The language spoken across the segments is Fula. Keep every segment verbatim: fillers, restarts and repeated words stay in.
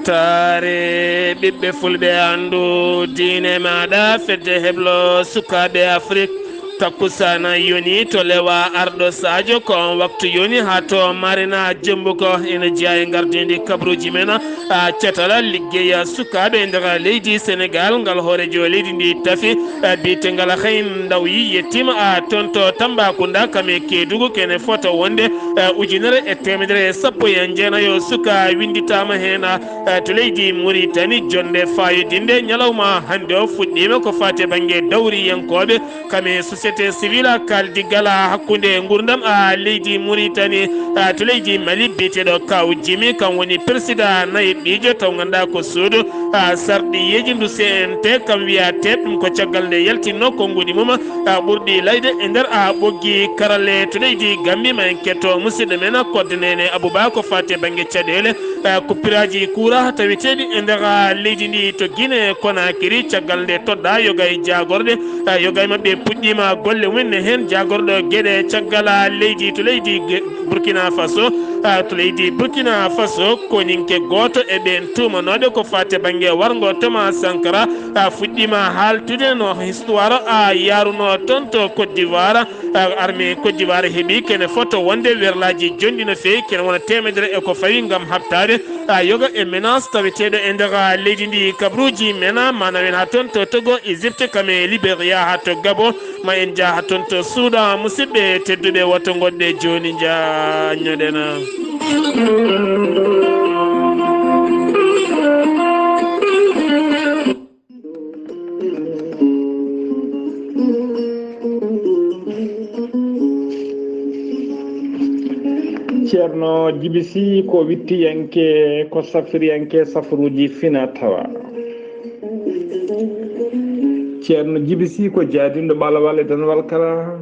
Taare ɓiɓɓe fulɓe, anndu diine maaɗa, fedde heblo sukaaɓe Afrik. Takkusaana yoni to lewa arɗo Sadio, ko on waktu yoni haa to Marina Jembuko. Ina jeyaa e ngardiindi kabruuji men, a, catal liggeya sukaaɓe e nder leydi Senegaal, ngal hooreejo leydi ndi tafi, a, biyetengal Xeyn Ndaw yi yettiima, a, toon to Tambacounda, kam e Keedugu, kene fota wonde, a, ujunere e teemedere e sappo e jeenayo suka winnditaama heen, a, to leydi Muritani. Jonnde faayodinde ñalawma hannde o fuɗɗiima ko faati e bannge dawriyankooɓe, kam e société civile, a, kaaldigal hakkunde nguurndam, a, leydi Muritani, a, to leydi Mali, biyeteeɗo Kaw Jimi, kam woni président nayeɓɓiijo, taw ngannduɗaa ko suudu, a, sarɗiyeeji ndu C N T, kam wiya teeɓ ɗum ko caggal nde yaltinno konnguɗi mum, a, ɓurɗi layde e nder, a, ɓoggi karalle to leydi Gambi. Ma en ketto musidɗo men, a, Kodde Neene Abouba ko faati e bannge caɗeele, a, kuppiraaji kuura tawiteeɗi e nder, a, leydi ndi to Guinée Conakry, caggal nde todda yoga e jaagorɗe, a, yoga e maɓɓe puɗɗiima golle mum en heen, jaagorɗo geɗe caggal, a, leydi to leydi Ge-, Burkina Faso, a, to leydi Burkina Faso, koninke gooto e ɓeen tuumanooɓe ko faati e bannge warngo Thomas Sankara, a, fuɗɗiima haaltude no histoire, a, yaaruno toon to Côte d'Ivoire. A, armée Côte d'Ivoire heɓi kene foto wonde werlaaji jonɗi no feewi, kene wona teemedere e ko fawi ngam haɓtaade, a, yoga e menace taweteeɗo e nder, a, leydi ndi. Kabruuji men, a, ma nawen haa toon to Togo, Égypte, kam e Libéria, haa to Gabon, ma en njah haa toon to Soudan. Musidɓe tedduɓe, woto ngoɗɗe jooni, njaññoɗen. Ceerno Jibi Sy ko wittiyanke, ko safriyanke safruuji fina tawa. Ceerno Jibi Sy ko jaadinɗo ɓalawal e danwal kala.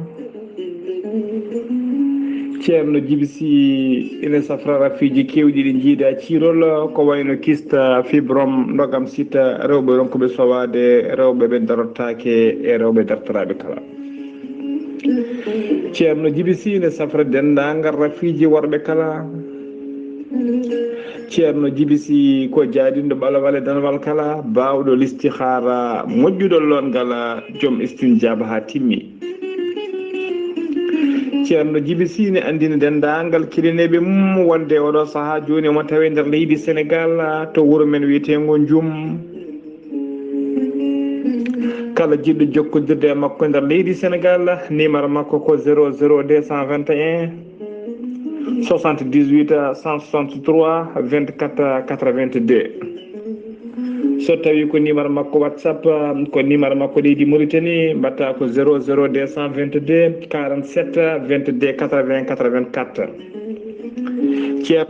Ceerno Jibi Sy ina safra rafiiji keewɗi ɗi njiida ciirol, ko wayno kista, fibrom, ndogam sita, rewɓe ronkuɓe sowaade, rewɓe ɓe darotaake e rewɓe dartoraaɓe kala. Ceerno Jibi Sy ina safra denndaangal rafiiji worɓe kala. Ceerno Jibi Sy ko jaadinɗo ɓalawal e danwal kala, baawɗo listihaara, moƴƴuɗo loongal, joom istinjaaba haa timmi. Ceerno Jibi Sy ne anndini denndaangal kilineeɓe mum wonde oɗo sahaa jooni omo tawee nder leydi Senegaal, to wuro men wiyeteengo Njum. Kala jiɗɗo jokkondirde e makko nder leydi Senegaal, numéro makko ko zéro zéro deux cent vingt et un, soixante-dix-huit, cent soixante-trois, vingt-quatre, quatre-vingt-deux. So tawi ko numéro makko WhatsApp, ko numéro makko leydi Mauritanie, mbatta ko zéro zéro deux cent vingt-deux, quarante-sept, vingt-deux, quatre-vingts, quatre-vingt-quatre. Ceer-,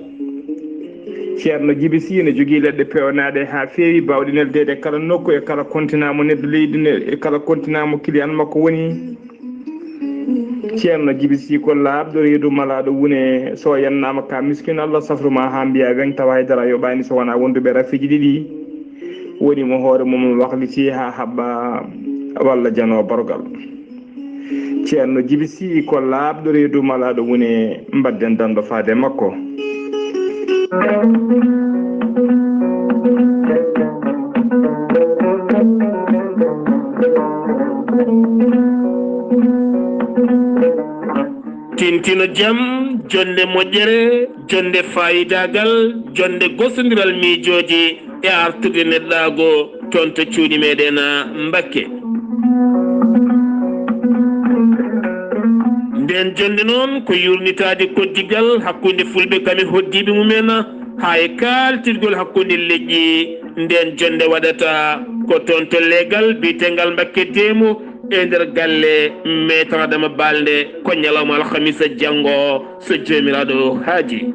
Ceerno Jibi Sy ne jogii leɗɗe peewnaaɗe haa feewi, baawɗe neldeede e kala nokku, e kala kontinaa mo neɗɗo leydi ne, e kala kontinaa mo client makko woni. Ceerno Jibi Sy ko laaɓɗo reedu malaaɗo wune, so o yannaama ka miskin, Allah safru ma haa mbiya weŋ, tawa haydara yoɓaani so wonaa wonduɓe rafiiji ɗiɗi. Woni mo hoore mum wakliti haa haɓɓa walla janoo borgal. Ceerno Jibi Sy ko laaɓɗo reedu malaaɗo wune, mbadden danɗo faade makko. Tintino jam, jonnde moƴƴere, jonnde faayidaagal, jonnde gosondiral miijooji e artude neɗɗaagu toon to cuuɗi meɗen Mbakke. Nden jonnde noon ko yurnitaade koddigal hakkunde fulɓe kam e hoddiiɓe mumen, haa e kaaltirgol hakkunde leƴƴi. Nden jonnde waɗata ko toon to leegal biyetengal Mbakke Deemu, e nder galle Maître Adama Balde, ko ñalawma alhamisa janngo, so Joomiraaɗo haaji.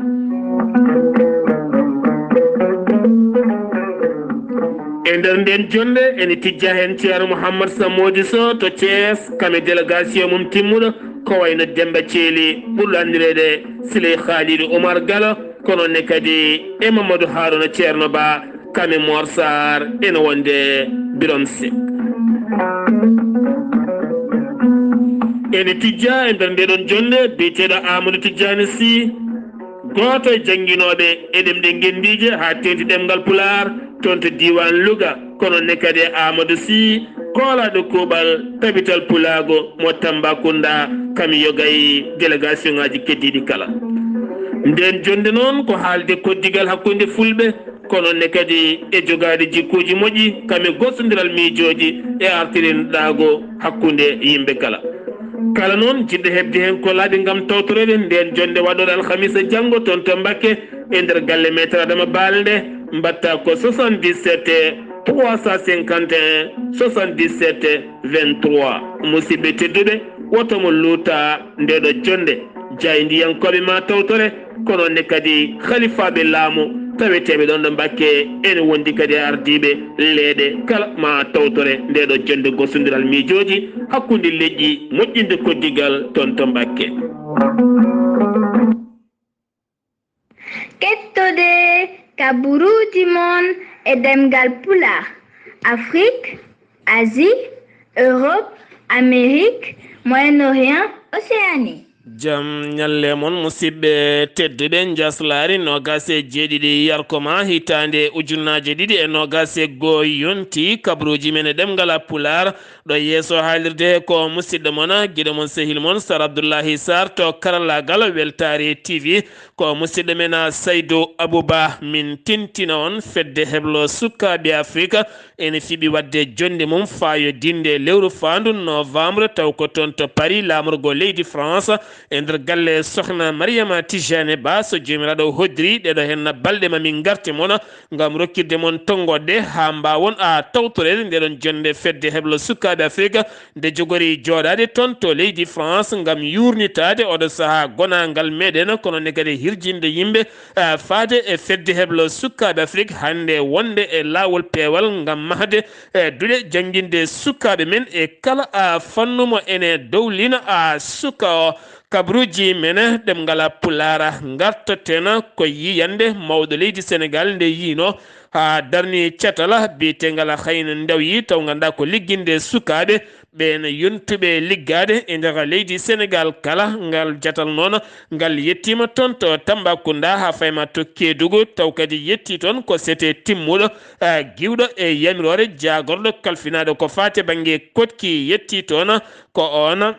E nder nden jonnde, ene tijja heen Ceerno Mouhammad Samodi Sow to Thiès, kam e délégation mum timmuɗo, ko wayno Demba Ceeli, ɓurɗo anndireede Siley Khalidou Oumar Gallo, kono ne kadi e Mamadou Harouna Ceerno Ba, kam e Mor Sarr, ene wonde Birom Seck. Ene tijja e nder nde ɗon jonnde biyeteeɗo Amadou Tidiane Sy, Gooto e jannginooɓe e ɗemɗe ngenndiije haa teeŋti ɗemngal Pulaar toon to diiwaan Louga, kono ne kadi e Amadou Sy, koolaaɗo kuuɓal tabital pulaagu mo Tambacounda, kam yoga e délégation ŋaaji keddiiɗi kala. Ndeen jonnde noon ko haalde koddigal hakkunde Fulɓe, kono ne kadi e jogaade jikkuuji moƴƴi, kam e gostondiral miijooji e artirinɗaago hakkunde yimɓe kala. Kala noon jiɗɗo heɓde heen kolaaɗi ngam tawtoreede ndeen jonnde waɗooɗo alhamisa janngo toon to Mbakke e nder galle Maître Adama Balde, mbaɗta ko soixante-dix-sept trois cent cinquante et un soixante-dix-sept vingt-trois. Musidɓe tedduɓe, woto mo luuta ndeeɗo jonnde. Jaayndiyankooɓe ma tawtore, kono ne kadi halifaaɓe laamu taweteeɓe ɗoon ɗo Mbakke, ene wondi kadi e ardiiɓe leeɗe kala ma tawtore ndeeɗo jonnde gostondiral miijooji hakkunde leƴƴi moƴƴinde koddigal toon to Mbakke. Kettode kaburuuji mon e ɗemngal Pulaar, Afrik, Asie, Europe, Amérique, Moyen-Orient, Océanie. Jam ñalle mon, musidɓe tedduɓe. Njaslaari noogaas e jeeɗiɗi yarko ma, hitaande ujunnaaje ɗiɗi e noogaas e goo yonti. Kabaruuji men e ɗemngal Pulaar, ɗo yeeso haalirde he ko musiɗɗo mon, giɗo mon, sehil mon, Sar Abdullahi Sar to karallaagal Weltaare T V. Ko musiɗɗo men Saydu Abuba. Min tintina on, fedde heblo sukaaɓe Afrik ene fiɓi waɗde jonnde mum faayodinde lewru faandu novembre, taw ko toon to Paris, laamorgo leydi France, e nder galle Sokhna Mariama Tijane Ba. So Joomiraaɗo hoddiri, ɗeɗo henna balɗe ma min ngarte mon ngam rokkirde mon tonngoɗe haa mbaawon a tawtoreede ndeɗon jonnde fedde heblo sukaaɓe Afrik, nde jogori jooɗaade toon to leydi France ngam yuurnitaade oɗo sahaa gonaangal meɗen, kono ne kadi hirjinde yimɓe, eh, faade e fedde heblo sukaaɓe Afrik hannde wonde e laawol peewal ngam mahde, eh, duɗe jannginde sukaaɓe men e kala, ah, fannu mo ene dowlina, ah, suka o. Kabaruuji men ɗemngal Pulaar ngartaten ko yiyannde mawɗo leydi Senegaal nde yiino haa darni catal biyeteengal Hayna Ndawyi, taw ngannduɗaa ko ligginde sukaaɓe ɓeen yontuɓe liggaade e nder leydi Senegaal kala. Ngal catal noon, ngal yettiima toon to Tambacounda haa fayma to Kédougou, taw kadi yettii toon ko sete timmuɗo, eh, giwɗo e yamiroore jaagorɗo kalfinaaɗo ko faati e bannge koɗki, yettii toon ko oon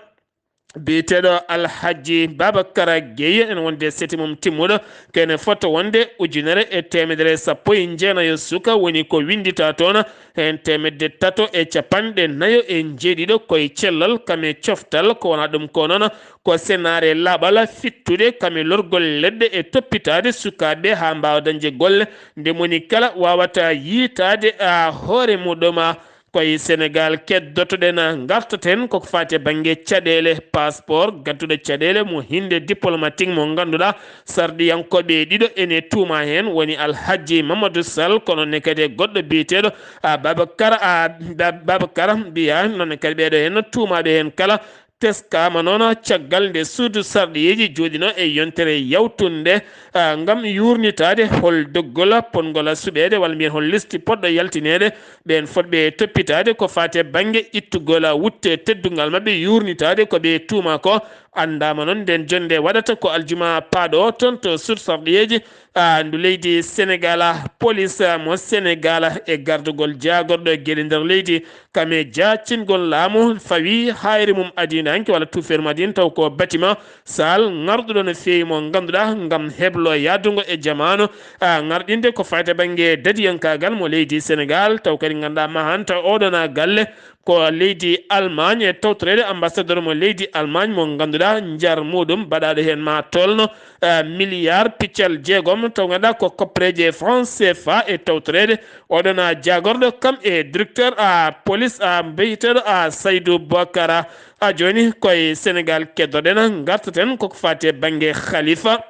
biyeteeɗo Alhaji Babakara Gueye, ene wonde sete mum timmuɗo, ko ene fota wonde ujunere e teemedere sappo e jeenayo suka woni ko winndita toon, heen teemedde tato e capanɗe nayo e jeeɗiɗo ko e cellal, kam e coftal, ko wonaa ɗum ko noon, ko senaare laaɓal fittude, kam e lorgol leɗɗe e toppitaade sukaaɓe haa mbaawa dañde golle, nde moni kala waawata yiytaade, a, hoore muɗum. Ko e Senegaal keddotoɗen, ngartaten koko faati e bannge caɗeele. Passeport gadduɗo caɗeele mo hinnde diplomatique mo ngannduɗaa sarɗiyankooɓe ɗiɗo ene tuuma heen, woni Alhaji Mamadou Sall, kono ne kadi e goɗɗo biyeteeɗo, a, Babakar, a, Ba-, Babakar Biya, noon ne kadi ɓeeɗo heen tuumaaɓe heen kala teskaama noon caggal nde suudu sarɗiyeeji jooɗino e yontere yawtunde, ah, ngam yuurnitaade hol doggol potngol suɓeede walla mbiyen hol listi potɗo yaltineede ɓeen fotɓe toppitaade ko faati e bannge ittugol wutte teddungal maɓɓe, yuurnitaade ko ɓe tuuma ko. Anndaama noon ndeen jonnde waɗata ko aljuma paaɗo o toon to suudu sarɗiyeeji, ah, ndu leydi Senegaal, polis, ah, mo Senegaal e gardugol jaagorɗo geɗe nder leydi, kam e jaacingol laamu fawii haayre mum adii hanki walla tuufeere mum adii, taw ko bâtiment salle ŋarɗuɗo no feewi mo ngannduɗaa ngam heblo yahdungo e jamaanu, ah, ŋarɗinde ko faati e bannge dadiyankaagal mo leydi Senegaal, taw kadi ngannduɗaa mahanta oɗona galle ko leydi Allemagne e tawtoreede ambassadeur mo leydi Allemagne mo ngannduɗaa njar muɗum baɗaaɗo heen ma tolno, eh, milliard piccal jeegom, taw ngannduɗaa ko koppereeje franc C F A e tawtoreede oɗona jaagorɗo kam e directeur a police a mbiyeteeɗo a Saydou Boubacara. A jooni ko e Senegaal keddoɗen, ngartaten koko faati e bannge Khalifa.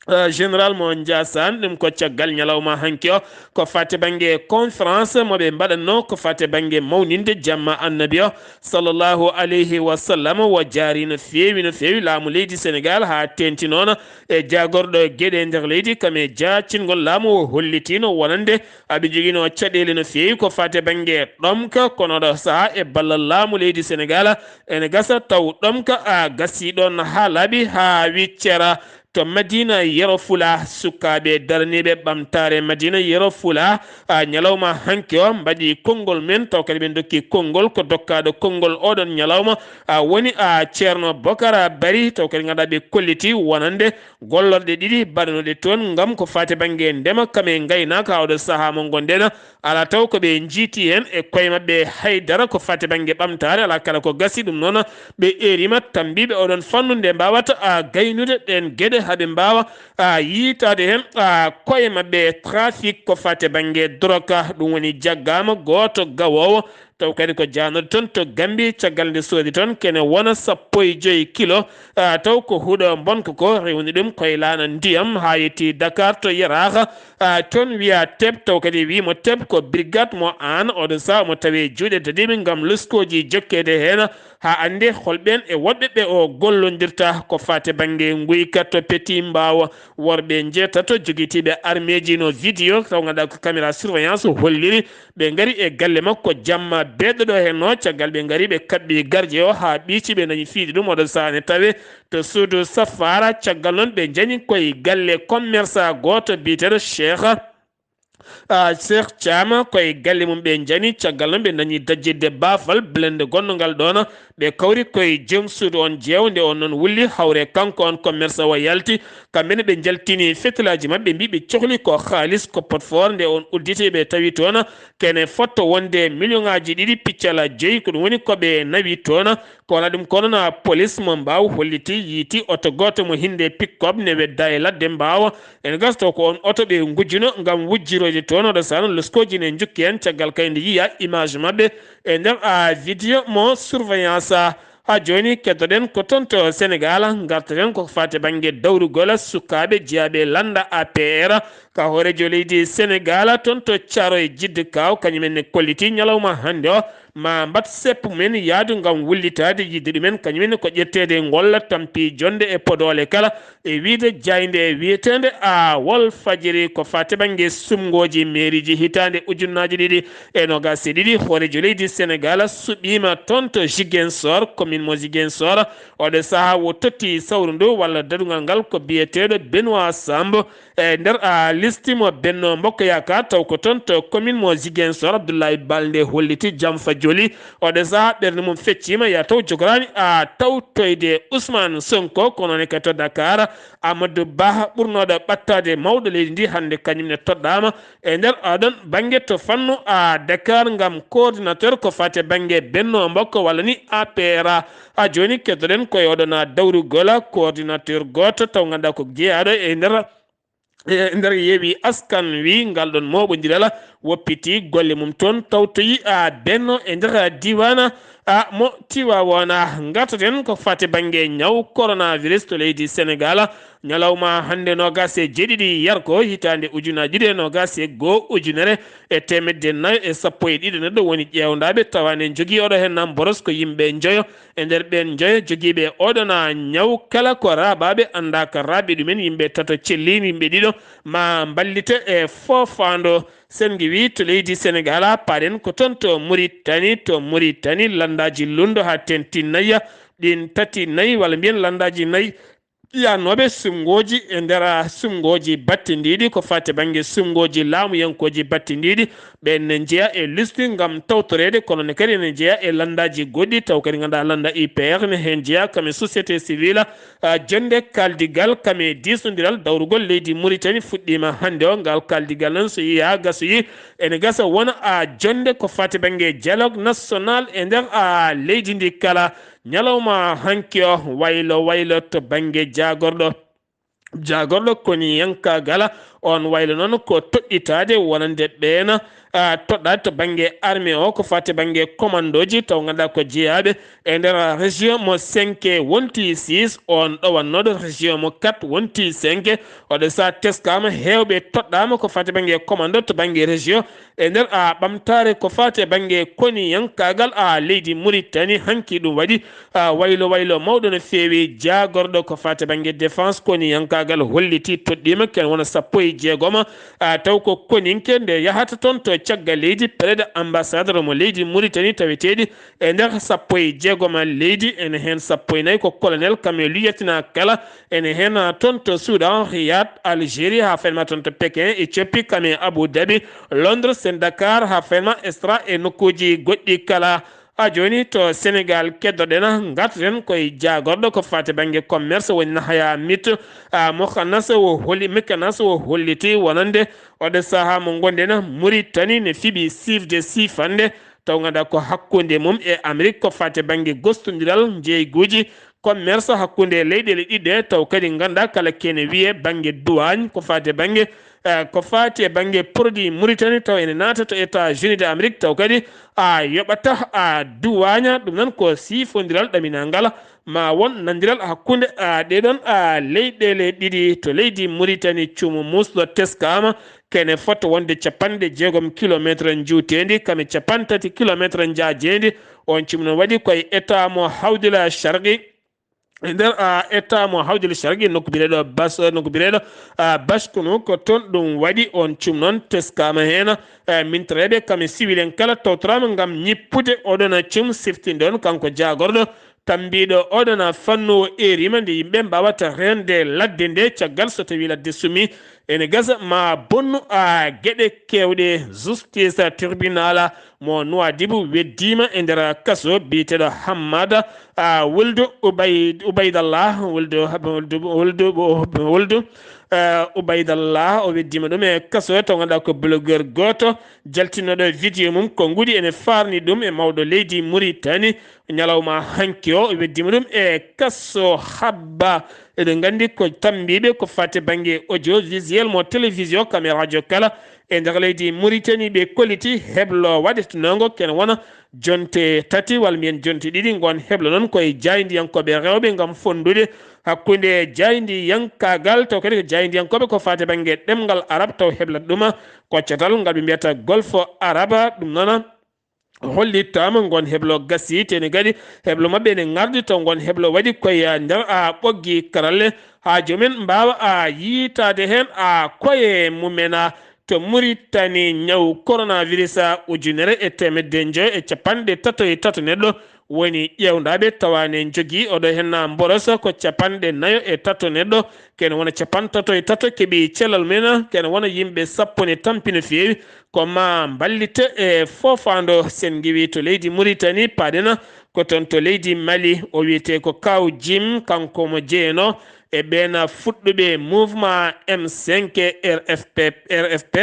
Eh, général mo Ndiassane, ɗum ko caggal ñalawma hanki o, ko faati bannge conférence mo ɓe mbaɗatno ko faati bannge mawninde jamma annabi o sallallahu alayhi wa sallam. O jaari no feewi no feewi laamu leydi Senegaal haa teeŋti noon e jaagorɗo geɗe nder leydi kam e jaacingol laamu. O hollitiino wonande aɓe njogiino caɗeele no feewi ko faati bannge ɗomka, kono ɗo sahaa e ballal laamu leydi Senegaal ene gasa taw ɗomka a gasii ɗoon haa laaɓi haa wiccera. To Madina Yero Fula, sukaaɓe daraniiɓe ɓamtaare Madina Yero Fula, a, ñalawma hanki o mbaɗi konngol men, taw kadi ɓe ndokki konngol ko dokkaaɗo konngol oɗon ñalawma, a, woni, a, Ceerno Bokara Bari, taw kadi ngannduɗaa ɓe kolliti wonande gollorɗe ɗiɗi baɗanooɗe toon ngam ko faati bannge ndema kam e ngaynaaka, haa oɗo sahaa mo ngonɗen, alaa taw ko ɓe njiiti heen e koye maɓɓe haydara ko faati bannge ɓamtaare, alaa kala ko gasi. Ɗum noon, ɓe eeriima tammbiiɓe oɗon fannu nde mbaawata, a, gaynude ɗeen geɗe, haa ɓe mbaawa, a, yiytaade heen, a, koye maɓɓe. Trafic ko faati bannge drogue, ɗum woni jaggaama gooto gawoowo, taw kadi ko jaanooɗo toon to Gambie, caggal nde soodi toon kene wona sappo e joy kilo, a, taw ko huɗo mbonko ko rewni ɗum koye laana ndiyam haa yettii Dakar to Yaraaha, a, toon wiya Teb, taw kadi wiyi mo Teb ko brigade mo aan, oɗo sahaa omo tawi e juuɗe dadiiɓe ngam luskooji jokkeede heen, haa annde hol ɓeen e woɗɓe ɓe o gollondirta ko faati bannge nguyka to Petit Mbaaw. Worɓe njeetato jogitiiɓe armeeji no vidéo taw ngannduɗaa ko caméra surveillance holliri, ɓe ngari e galle makko jamma beeɗo ɗo heen o, caggal ɓe ngari ɓe kaɓɓi gardien o haa ɓiici, ɓe dañi fiyde ɗum oɗo sahaa ne tawe to suudu safaara. Caggal noon ɓe njañi koye galle commerçant gooto biyeteeɗo Cheikh, a, Cheikh Thiam, koye galle mum ɓe njani. Caggal noon ɓe dañi dajjitde baafal blende gonnongal ɗoon, ɓe kawri koye joom suudu on jeewo. Nde on noon wulli hawre kanko on commerçant o yalti, kamɓe ne ɓe njaltini fetelaaji maɓɓe, mbi ɓe cohli ko haalis ko pot foor. Nde on udditi ɓe tawi toon kene fotto wonde million ŋaaji ɗiɗi piccal joyi, ko ɗum woni ko ɓe nawi toon. Ko wona ɗum ko noon, a, police mo Mbaaw holliti, yiiti oto gooto mo hinnde pick-up ne wedda e ladde Mbaaw. Ene gasa taw ko on oto ɓe ngujjuno ngam wujjiroyde toon, oɗo sahaa noon loskooji ne njukki heen caggal kay nde yiya image maɓɓe e nder, a, vidéo mo surveillance. Haa jooni keddoɗen ko toon to Sénégal, ngartaten ko faati bannge dawrugol sukaaɓe jeyaaɓe lannda A P R. Ka hooreejo leydi Sénégal toon to Thiaroye Jidde Kaaw, kañum en ne kolliti ñalawma hannde o ma mbaɗ seppo men yaadu ngam wullitaade yiɗde ɗumen, kañum en ko ƴetteede ngol tampi jonnde e podoole kala, e wiyde jaaynde wiyeteende, a, Walfadjri ko faati bannge sumngooji meeriiji hitaande ujunnaaji ɗiɗi e noogaas e ɗiɗi. Hooreejo leydi Sénégal suɓiima toon to Ziguinchor, commune mo Ziguinchor. Oɗo sahaa o totti sawru ndu walla daɗungal ngal ko biyeteeɗo Benoît Sambou. E nder, a, listi mo Benno Mbokk Yaakaar, taw ko toon to commune mo Ziguinchor, Abdoulaye Baldé holliti Jamfa Joli. Oɗo sahaa ɓernde mum fecciima, ya taw jogoraani, a, tawtoyde Ousmane Sonko, kono ne kay to Dakar, Amadou Ba ɓurnooɗo ɓattaade mawɗo leydi ndi hannde kañum ne toɗɗaama e nder oɗon bannge to fannu, a, Dakar ngam coordinateur ko faati bannge Benno Mbokk walla ni A P R. Haa jooni keddoɗen ko e oɗon, a, dawrugol coordinateur gooto taw ngannduɗaa ko jeyaaɗo e nder e nder Yewwi Askan Wi. Ngal ɗon mooɓondiral woppiti golle mum toon, tawtoyi, a, Benno e nder diiwaan, a, mo Tiwaawoon. Ngartoɗen ko faati bannge ñaw coronavirus to leydi Sénégal. Ñalawma hannde noogaas e jeeɗiɗi yarko hitaande ujunnaaji ɗiɗi e noogaas e goo, ujunere e teemedde nayo e sappo e ɗiɗo neɗɗo woni ƴeewndaaɓe, tawa ne njogii oɗo heen nam boros ko yimɓe njoyo. E nder ɓeen njoyo jogiiɓe oɗon ñaw, kala ko raaɓaaɓe, anndaa ko raaɓi ɗumen, yimɓe tato cellii, yimɓe ɗiɗo ma mballite e foofaando. Sen ngiwii to leydi Senegaal, paaɗen ko toon to Muritani. To Muritani, lanndaaji lunndo haa teeŋti nayi, ɗiin tati nayi, walla mbiyen lanndaaji nayi, yahnooɓe suɓngooji e nder suɓngooji battindiiɗi, ko faati bannge suɓngooji laamuyankooji battindiiɗi, ɓeen ne njeyaa e listi ngam tawtoreede, kono ne kadi ene njeyaa e lanndaaji goɗɗi, taw kadi ngannduɗaa lannda I P R ne heen njeyaa, kam e société civile, a, jonnde kaaldigal, kam e diisondiral dawrugol leydi Muritani fuɗɗiima hannde o. Ngal kaaldigal noon, so yehi haa gasoyi, ene gasa wona, a, jonnde ko faati bannge dialogue national e nder, a, leydi ndi kala. Ñalawma hanki o, waylo waylo to bannge jaagorɗo. Jaagorɗo koniyankaagal, on waylo noon ko toɗɗitaade wonande ɓeen, a, toɗɗaade to bannge armée o, ko faati bannge commandooji, taw ngannduɗaa ko jeyaaɓe e nder région mo cinq wonti six, on ɗowannooɗo région mo quatre wonti cinq. Oɗo sahaa teskaama, heewɓe toɗɗaama ko faati bannge commando to bannge région. E nder, a, ɓamtaare ko faati e bannge koniyankaagal, a, leydi Muritani, hanki ɗum waɗi, a, waylo waylo mawɗo no feewi. Jaagorɗo ko faati e bannge défense koniyankaagal holliti toɗɗiima ken wona sappo e jeegom, a, taw ko koninke nde yahata toon to caggal leydi, pleede ambassadeur mo leydi Mauritanie taweteeɗi e nder sappo e jeegoma leydi, ene heen sappo e nayi ko colonel kam e lieutenant kala, ene heen toon to Soudan, Riyad, Algérie, haa fenma toon to Pékin, Éthiopie, kam e Abu Dhabi, Londres, Sen Dakar, haa fenma Extra e nokkuuji goɗɗi kala. A jooni to Sénégal keddoɗen, ngarten koye jaagorɗo ko faati bannge commerce woni Nahaya Mit, a, Mokanas o holli, Mekanas o holliti wonande oɗo sahaa mo ngonɗen Mauritanie ne fiɓi siifde siifande taw ngannduɗaa ko hakkunde mum e Amérique ko faati bannge gostondiral njeeyguuji commerce hakkunde leyɗeele ɗiɗi ɗe taw kadi ngannduɗaa kala kene wiyee bannge douane ko faati bannge, eh, ko faati e bannge produit Mauritanie taw ene naata to États-Unis d'Amérique taw kadi a yoɓata a douane ɗum noon ko siifondiral ɗaminangal ma won nandiral hakkunde a ɗeɗon a leyɗeele ɗiɗi to leydi Mauritanie cuumu muusɗo teskaama kene fota wonde capanɗe jeegom kilometre njuuteendi kam e capantati kilometre njaajeendi. On cuumu noon waɗi koye état mo Hawdila Sharqi e nder a état mo Hawdila Sharqi nokku biyeteeɗo Bas nokku biyeteeɗo a Baskunu ko toon ɗum waɗi on cuumu noon teskaama heen. Eh, mintoreeɓe kam e siwil en kala tawtoraama ngam ñippude oɗon cuumu siftinde on kanko jaagorɗo tambiiɗo oɗon fannu o eeriima nde yimɓe mbaawata reende ladde nde caggal so tawii ladde sumi ene gasa ma bonnu a geɗe keewɗe justice tribunal mo Nuwaadibu weddiima e nder kaso biyeteeɗo Hammada a wuldu Ubay Ubaydallah wuldu wuldu wuldu wuldu eh, Ubaydallah o weddiima ɗum e kaso to ngannduɗaa ko blogueur gooto jaltinooɗo vidéo mum ko ngudi ene faarni ɗum e mawɗo leydi Mauritanie ñalawma hanki o o weddiima ɗum e kaso habba eɗen nganndi ko tambiiɓe ko faati bannge audiovisuel mo télévision kam e radio kala e nder leydi Mauritanie ɓe kolliti heblo waɗetenongo kene wona jonte tati walla mbiyen jonte ɗiɗi ngon heblo noon koye jaayndiyankooɓe rewɓe ngam fonndude hakkunde jaayndiyankaagal taw kadi ko jaayndiyankooɓe ko faati bannge ɗemngal arab taw heblat ɗuma koccatal ngal ɓe mbiyata golfo araba ɗum noon hollittaama ngon heblo gasi teni kadi heblo maɓɓe ene ngardi taw ngon heblo waɗi koye nder a ɓoggi karalle haa joomen mbaawa a yiitaade heen a koye mumen a to Muritani ñaw coronavirus a ujunere e teemedde njoyo e capanɗe tato e tato neɗɗo woni ƴeewndaaɓe tawa ne njogii oɗo heen mboroso ko capanɗe nayo e tato neɗɗo kene wona capantato e tato keɓi cellal mum en kene wona yimɓe sappo ne tampi no feewi ko ma mballite e foofaando sen ngiwi to leydi Muritani paaɗen ko toon to leydi Mali o wiyetee ko Kaw Jim kanko mo jeyanoo e ɓeen fuɗɗuɓe mouvement M cinq R F P R F P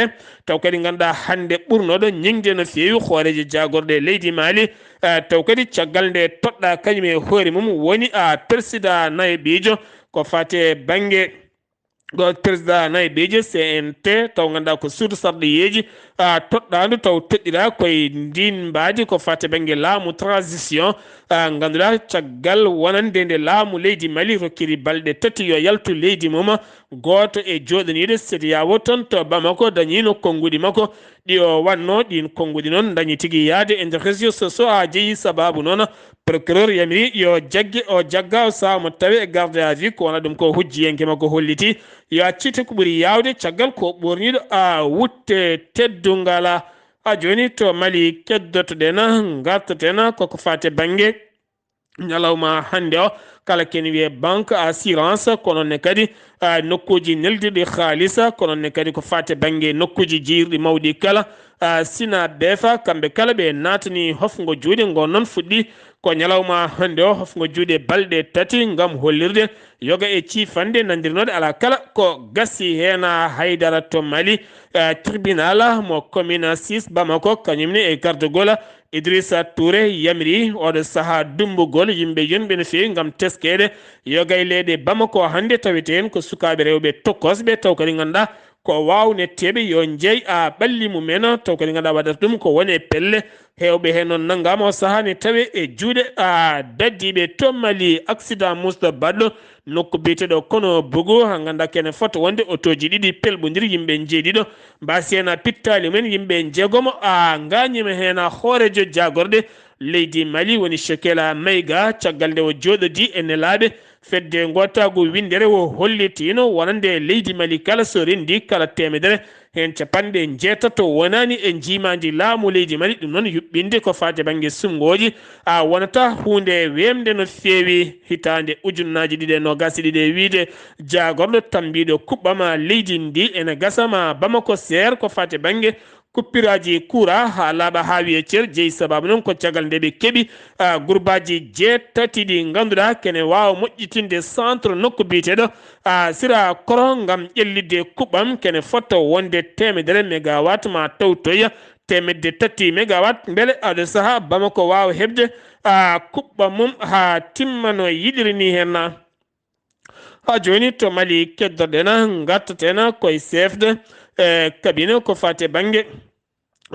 taw kadi ngannduɗaa hannde ɓurnooɗo ñiŋde no feewi hooreejo jaagorɗe leydi Mali eh, taw kadi caggal nde toɗɗaa kañum e hoore mum woni a persidaa nayaɓiijo ko faati e bannge ɗo président nayi beeje C N T taw ngannduɗaa ko suudu sarɗiyeeji a toɗɗaandu taw toɗɗiraa koye ndin mbaadi ko faati bannge laamu transition a ngannduɗaa caggal wonande nde laamu leydi Mali rokkiri balɗe tati yo yaltu leydi mum gooto e jooɗaniiɗo CEDEAO toon to Bamako dañiino konnguɗi makko ɗi o waɗnoo ɗiin konnguɗi noon dañi tigi yahde e nder réseaux sociaux haa jeyi sabaabu noon procureur yamiri yo jagge o jagga o sahaa mo tawe e garde à vue ko wona ɗum ko hujjiyanke makko holliti yo accite ko ɓuri yaawde caggal ko ɓoorniiɗo a wutte teddungal a jooni to Mali keddotoɗen ngartaten koko faati bannge ñalawma hannde o kala ken wiyee banque assurance ko noon ne kadi a nokkuuji neldirɗi haalisa ko noon ne kadi ko faati bannge nokkuuji jiyirɗi mawɗi kala a sina beefa kamɓe kala ɓe naatani hofngo juuɗe ngo noon fuɗɗi ko ñalawma hannde o hofngo juuɗe balɗe tati ngam hollirde yoga e ciifande nandirnooɗe alaa kala ko gasi heen haydara to Mali eh, tribunal mo commune six Bamako kañum ne e gardagol Idrissa Touré yamiri oɗo sahaa dummbugol yimɓe yonɓe no feewi ngam teskeede yoga e leyɗe Bamako hannde tawete heen ko sukaaɓe rewɓe tokkosɓe taw kadi ngannduɗaa ko waawnetteeɓe yo njeey a ɓalli mumen taw kadi ngannduɗaa waɗata ɗum ko wone pelle heewɓe heen noon nanngaama o sahaa ne tawe e juuɗe a daddiiɓe to Mali accident musɗo baɗɗo nokku biyeteeɗo kono bugu haa ngannduɗaa kene fota wonde otooji ɗiɗi pelɓondiri yimɓe njeeɗiɗo mbaasi heen a pittaali mumen yimɓe njeegomo a ngaañiima heen a hooreejo jaagorɗe leydi Mali woni Shekela Mayga, caggal nde o jooɗodi e nelaaɓe fedde ngootaagu winndere, o hollitiino wonande leydi Mali kala so renndi kala teemedere, heen capanɗe njeetato wonaani e njiimaandi laamu leydi Mali. Ɗum noon yuɓɓinde ko faati bannge suɓngooji a wonata huunde weemde no feewi. Hitaande ujunnaaji ɗiɗi e noogaas e ɗiɗi e wiyde jaagorɗo tammbiiɗo kuɓɓam leydi ndi ene gasa ma Bamako seer ko faati bannge kuppiraaji kuura haa laaɓa haa wiya cer. Jeyi sabaabu noon ko caggal nde ɓe keɓi, a, gurbaaji jeetati ɗi ngannduɗaa kene waawa moƴƴitinde centre nokku biyeteeɗo, a, Sira Koro ngam ƴellitde kuɓɓam. Kene fotto wonde teemedere megawatt ma tawtoya teemedde tati megawatt. Mbele aɗa saha Bamako waawa heɓde, a, kuɓɓam mum haa timma no yiɗiri ni heen na? Haa jooni to Mali keddoɗen, ngartaten koye chef de, eh, cabinet ko faati e bannge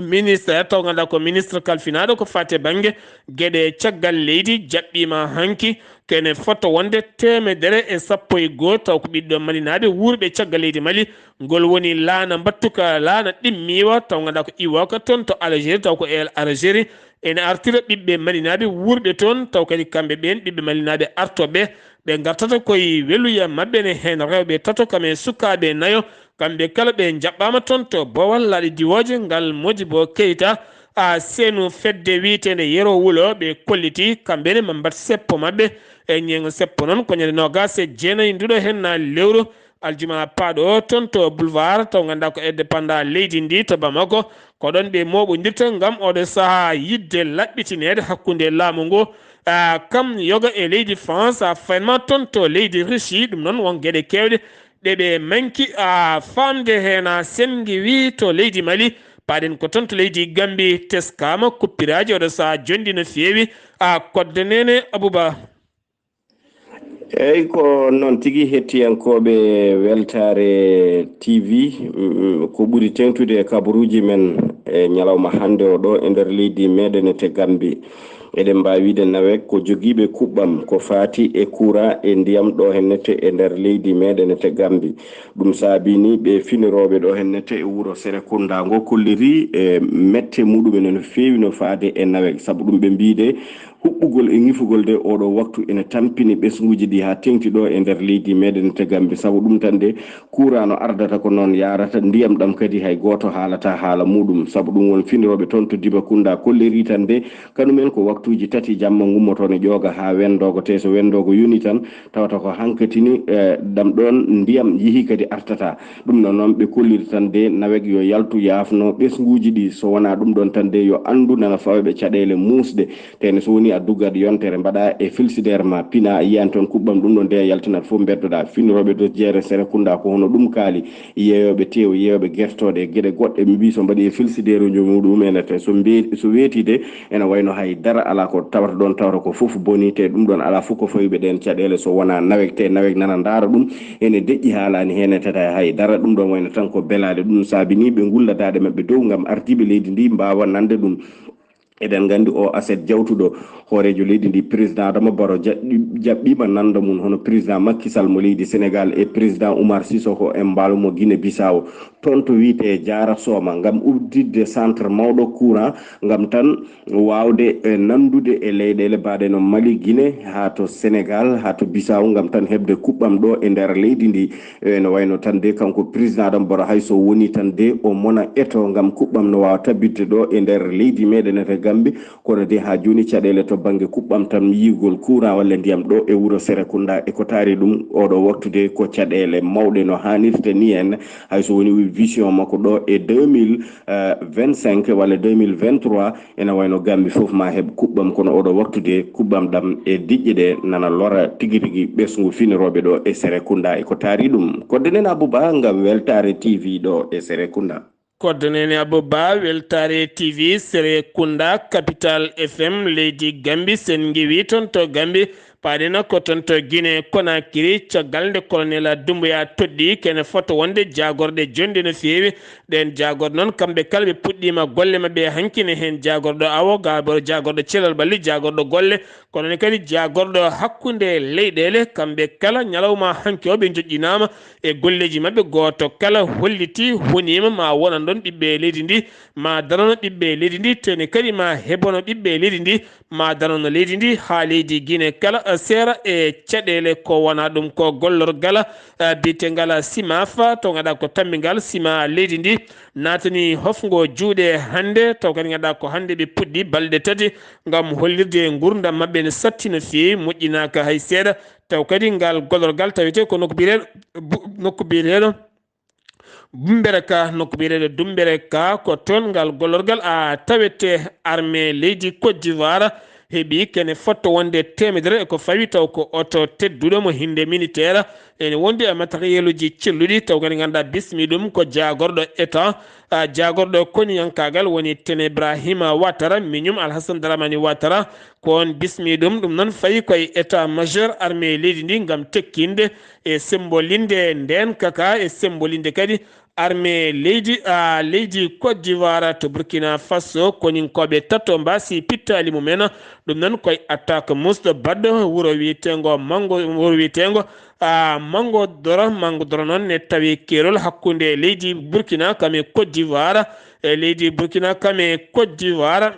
ministre, taw ngannduɗaa ko ministre kalfinaaɗo ko faati e bannge geɗe caggal leydi, jaɓɓiima hanki kene fotto wonde teemedere e sappo e goo, taw ko ɓiɗɗo malinaaɓe wuurɓe caggal leydi Mali. Ngol woni laana mbattuka, laana ɗimmiiwa, taw ngannduɗaa ko iwooka toon to Algérie, taw ko El Algérie ene artira ɓiɓɓe malinaaɓe wuurɓe toon, taw kadi kamɓe ɓeen ɓiɓɓe malinaaɓe artooɓe ɓe ngartata koye weluya maɓɓe ne, heen rewɓe tato kam e sukaaɓe nayo. Kamɓe kala ɓe njaɓɓaama toon to Bowal laaɗe diwooje ngal Modibo Keita, a, seenu fedde wiyeteende Yero Wulo, ɓe kolliti kamɓe ne ma mbaɗ seppo maɓɓe. E ñeeŋo seppo noon ko ñande noogaas e jeenayi nduɗo heen na lewru aljuma paaɗo o toon to Boulevard, taw ngannduɗaa ko indépendant leydi ndi to Bamako. Ko ɗoon ɓe mooɓondirta ngam oɗo sahaa yiɗde laɓɓitineede hakkunde laamu ngu, a, kam yoga e leydi France, a, fayma toon to leydi Russie. Ɗum noon won geɗe keewɗe ɗe ɓe manki, a, faamde heen, a, senngi wi to leydi Mali. Paaɗen ko toon to leydi Gambie, teskaama kuppiraaji oɗo sahaa jonɗi no feewi, a, kodde nene Abouba. Eyi, ko noon tigi, hettiyankooɓe Weltaare T V, mm, ko ɓuri teeŋtude e kabaruuji men e ñalawma hannde o ɗo e nder leydi meɗen e te Gambie. Eɗen mbaawi wiide nawek ko jogiiɓe kuɓɓam ko faati e kuuraa e ndiyam ɗo hennete e nder leydi meɗen e te Gambie. Ɗum saabini ɓe finirooɓe ɗo hennete e wuro Serekunda ngo kolliri e mette muɗumen no feewi no faade e nawek. Sabu ɗum ɓe mbiide huɓɓugol e ŋifugol de oɗo waktu ene tampini ɓesnguuji ɗi haa teeŋti ɗo e nder leydi meɗen te Gambie. Sabu ɗum tan de kuuraa no ardata ko noon yaarata, ndiyam ɗam kadi hay gooto haalata haala muɗum. Sabu ɗum won finirooɓe toon to Dibakunda kolliri tan de kanumen ko waktuuji tati jamma ngummoto ne ƴooga haa wendoogo, te so wendoogo yoni tan tawata ko hankatini, eh, ɗam ɗoon ndiyam yehi kadi artata. Ɗum ɗo noon ɓe kolliri tan de nawek yo yaltu yaafno ɓesnguuji ɗi, so wonaa ɗum ɗoon tan de yo anndu nana fawɓe caɗeele muusɗe. Tene so woni a duggat yontere mbaɗa e filsideer ma pina a yiyan toon kuɓɓam ɗum ɗoon de a yaltinat fof mbeddoɗa. Finirooɓe to jeere Serekunda ko hono ɗum kaali, yeeyooɓe teew, yeeyooɓe gertooɗe e geɗe goɗɗe mi mbi so mbaɗi e filsideeruuji muɗum ene te so mbe-, so weeti de ene wayno hay dara alaa ko tawata ɗoon, tawata ko fof boni, te ɗum ɗoon alaa fof ko fawi ɓe ɗeen caɗeele so wonaa nawek, te nawek nana ndaara ɗum, ene deƴƴi haalaani heen, e tata hay dara. Ɗum ɗoon wayno tan ko belaade, ɗum saabini ɓe ngulla daaɗe maɓɓe dow ngam ardiiɓe leydi ndi mbaawa nande ɗum. Eɗen nganndi o aset jawtuɗo hooreejo leydi ndi, président Adama Barrow, jaɓɓi-, jaɓɓiima nanda mum hono président Macky Sall mo leydi Sénégal e président Oumar Sissoko Embaló mo Guinée Bissau, toon to wiyetee Jaara Sooma, ngam udditde centre mawɗo courant, ngam tan waawde, e, nanndude e leyɗeele mbaɗe no Mali, Guinée, haa to Sénégal, haa to Bissau, ngam tan heɓde kuɓɓam ɗo e nder leydi ndi. E, no wayno tan de, kanko président Adama Barrow, hay so woni tan de, o mona eto ngam kuɓɓam no waawa tabitde ɗo e nder leydi meɗen e to Gambie, kono de haa jooni caɗeele to bannge kuɓɓam tan yiyugol courant walla ndiyam ɗo e wuro Serekunda e ko taari ɗum oɗo waktu de ko caɗeele mawɗe no haanirta ni en, hay so woni vision makko ɗo e deux mille vingt-cinq walla deux mille vingt-trois, ene wayno Gambie fof ma heɓ kuɓɓam, kono oɗo waktu de kuɓɓam ɗam e diƴƴe ɗe nana lora tigi rigi ɓesngu finirooɓe ɗo e Serekunda e ko taari ɗum. Kodde nen Abouba ngam Weltaare T V ɗo e Serekunda. Kodde nen Abouba, Weltaare T V, Serekunda, Capital F M, leydi Gambie, sen ngiwi toon to Gambie, Paaɗen ko toon to Guinée Conakry, caggal nde colonel Doumbouya toɗɗii kene foto wonde jaagorɗe jonɗe no feewi. Ɗeen jaagorɗe noon, kamɓe kala ɓe puɗɗiima golle maɓɓe hanki, ne heen jaagorɗo awo, gaabor jaagorɗo cellal ɓalli, jaagorɗo golle, kono ne kadi jaagorɗo hakkunde leyɗeele. Kamɓe kala ñalawma hanki o ɓe njoƴƴinaama e golleeji maɓɓe. Gooto kala holliti, honiima ma wonan ɗoon ɓiɓɓe leydi ndi, ma darano ɓiɓɓe leydi ndi, tene kadi ma hebono ɓiɓɓe leydi ndi, ma darano leydi ndi haa leydi Guinée kala, eh, seera e caɗeele ko wona ɗum ko gollorgal, eh, biyetengal Simafa, to ngannduɗaa ko tammbigal sima leydi ndi naatani hofngo juuɗe hannde, taw kadi ngannduɗaa ko hannde ɓe puɗɗi balɗe tati ngam hollirde nguurndam maɓɓe ne satti no feewi, moƴƴinaaka hay seeɗa. Taw kadi ngal gollorgal tawetee ko nokku biyeteeɗo, bu-, nokku biyeteeɗo Bumbereka, nokku biyeteeɗo Dumbereka, ko toon ngal gollorgal a tawete. Armée leydi Côte d'Ivoire heɓi kene fotto wonde teemedere e ko fawi taw ko oto tedduɗo mo hinde militaire ene wondi e matériel uji celluɗi, taw kadi ngannduɗaa bismi ɗum ko jaagorɗo état, a, jaagorɗo koniyankaagal woni Tene Ibrahima Ouattara, miñum Alhassane Dramane Ouattara, ko on bismi ɗum. Ɗum noon fayi koye état majeur armée leydi ndi ngam tekkinde e sembolinde ndeen kaka, e sembolinde kadi armée leydi, a, leydi Côte d'Ivoire to Burkina Faso. Koninkooɓe tato mbaasi pittaali mumen. Ɗum noon koye attaque Moussa Bad, wuro wiyeteengo Mango, wuro wiyeteengo, a, Mango Doro. Mango Doro noon ne tawi keerol hakkunde leydi Burkina kam e Côte d'Ivoire, e leydi Burkina kam e Côte d'Ivoire.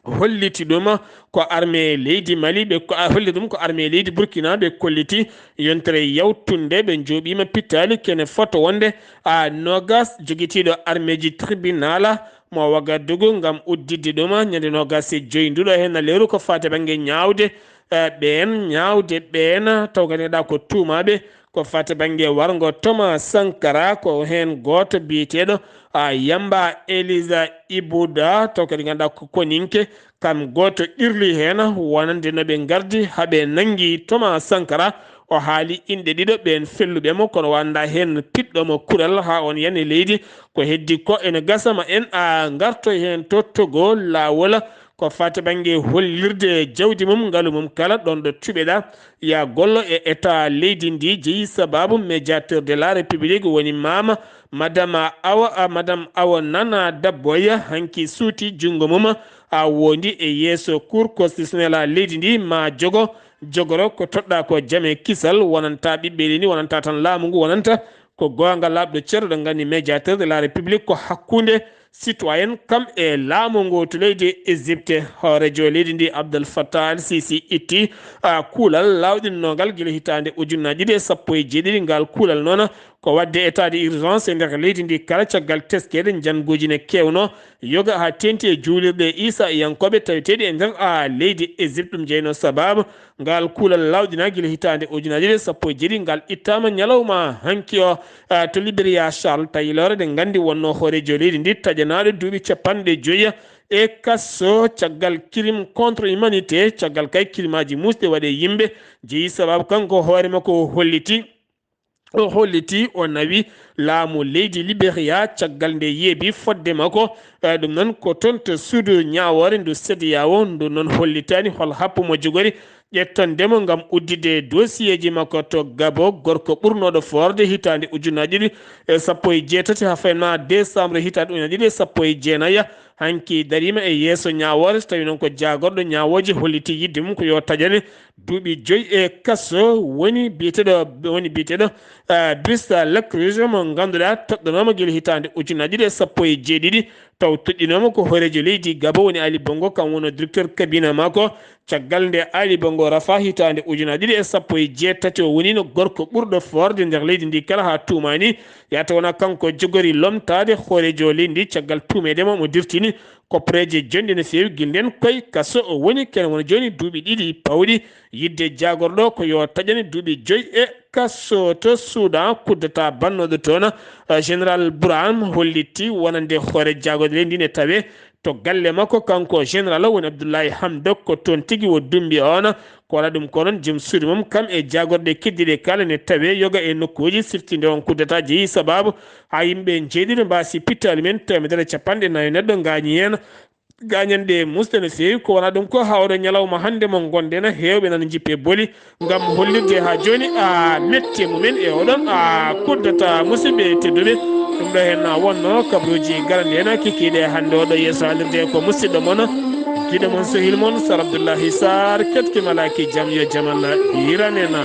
Holliti ɗum ko armée leydi Mali, ɓe ko, a, holli ɗum ko armée leydi Burkina, ɓe kolliti yontere yawtunde, ɓe njooɓiima pittaali kene foto wonde, a, noogas jogitiiɗo armeeji tribunal mo Wagadugu ngam udditde ɗum ñande noogas e joy nduɗo heen lewru ko faati bannge ñaawde, e, ɓeen, ñaawde ɓeen, taw kadi ngannduɗaa ko tuumaaɓe ko faati bannge warngo Thomas Sankara, ko heen gooto biyeteeɗo, a, Yamba Elisa Ibuda, taw kadi ngannduɗaa ko koninke, kam gooto qirli heen wonande no ɓe ngardi haa ɓe nanngi Thomas Sankara. O haali inɗe ɗiɗo ɓeen felluɓe mo, kono wonda heen piɗɗo mo kural haa on yani leydi. Ko heddi ko ene gasa ma en a ngarto heen to Togo, laawol ko faati bannge hollirde jawdi mum, ngalu mum kala, ɗoon ɗo tuɓeɗa ya gollo e état leydi ndi, jeyi sababu médiateur de la République woni mama, madame Awa, a, madame Awa Nana Dabboya, hanki suuti junngo mum a wondi e yeeso Cour constitutionnelle a leydi ndi, ma jogo, jogoro ko toɗɗa ko jame kisal, wonanta ɓiɓɓe leydi ndi, wonanta tan laamu ngu, wonanta ko goonga laaɓɗo ceerɗo. Nganndi médiateur de la République ko hakkunde citoyen kam e laamu ngu to leydi Égypte. Hooreejo leydi ndi Abdel Fattah al Sisi itti, a, kuulal laawɗinnoongal gila hitaande ujunnaji ɗiɗi e sappo e jeeɗiɗi. Ngal kuulal noon ko waɗde état d'urgence e nder leydi ndi kala, caggal teskeede njannguuji ne keewno yoga haa teeŋti e juulirɗe Iisayankooɓe taweteeɗe e nder, a, leydi Égypte. Ɗum jeyno sababu ngal kuulal laawɗina gila hitaande ujunnaji ɗiɗi e sappo e jeeɗiɗi, ngal ittaama ñalawma hanki o, a, to Liberia, Charles Taylor, eɗen nganndi wonno hooreejo leydi ndi taƴanaaɗo duuɓi capanɗe joyi e kaso caggal crime contre humanité, caggal kay kirimaji muusɗi waɗe yimɓe. Jeyi sababu kanko hoore makko o holliti, o holliti, o nawi laamu leydi Liberia caggal nde yeebi fodde makko. Eh, ɗum noon ko toon to suudu ñaawoore ndu CEDEAO, ndu noon hollitaani hol happu mo jogori ƴettondemo ngam udditde dosiyeeji makko to Gabo, gorko ɓurnooɗo foorde hitaande ujunnaji ɗiɗi e sappo e jeetati haa fayna décembre hitaande ujunnaji ɗiɗi e sappo e jeenayi. Hanki dariima e yeeso ñaawoore, so tawi noon ko jaagorɗo ñaawooje holliti yiɗde mum ko yo taƴane duuɓi joyi e kaso, woni biyeteeɗo, woni biyeteeɗo, eh, Busta Lacruz mo ngannduɗaa toɗɗanooma gila hitaande ujunnaji ɗiɗi e sappo e jeeɗiɗi, taw toɗɗinooma ko hooreejo leydi Gabo woni Ali Bongo, kam woni directeur cabinet makko. Caggal nde Ali Bongo rafa hitaande ujunnaji ɗiɗi e sappo e jeetati, o wonino gorko ɓurɗo foorde nder leydi ndi kala haa tuumaani yahata wona kanko jogori lomtaade hooreejo leydi ndi. Caggal tuumeede mo, mo dirtini kopporeeje jonɗe no feewi. Gila nden koye kaso o woni, kene wona jooni duuɓi ɗiɗi pawɗi yiɗde jaagorɗo ko yo taƴane duuɓi joyi e kaso. To Suudan, coup d'État bannooɗo toon, eh, Général Burhan holliti wonande hoore jaagorɗe leydi ndi ne tawe to galle makko, kanko général o woni Abdoulaye Hamdok, ko toon tigi o dumbi on. Ko wala ɗum ko noon, jom suudu mum kam e jaagorɗe keddiiɗe kala ne tawe yoga e nokkuuji, siftinde on coup d'État jeyi sababu haa yimɓe njeeɗiɗo mbaasi pittaali men, teemedere e capanɗe nayo neɗɗo ngaañi heen. Gañanɗe musde no feewi, ko wona ɗum ko haa oɗo ñalawma hannde mo ngonɗen, heewɓe nana njippe boli ngam hollirde haa jooni a mette mumen e oɗon a kuddata musidɓe tedduɓe. Ɗum ɗo heen na wonno kabruuji garanɗe en kikiiɗe hannde oɗo yeeso haalirde ko musidɗo mon, giɗo mon, sehil mon, Sar Abdoullahi Sarr, ketki malaaki jam yo jam Allah hiran en.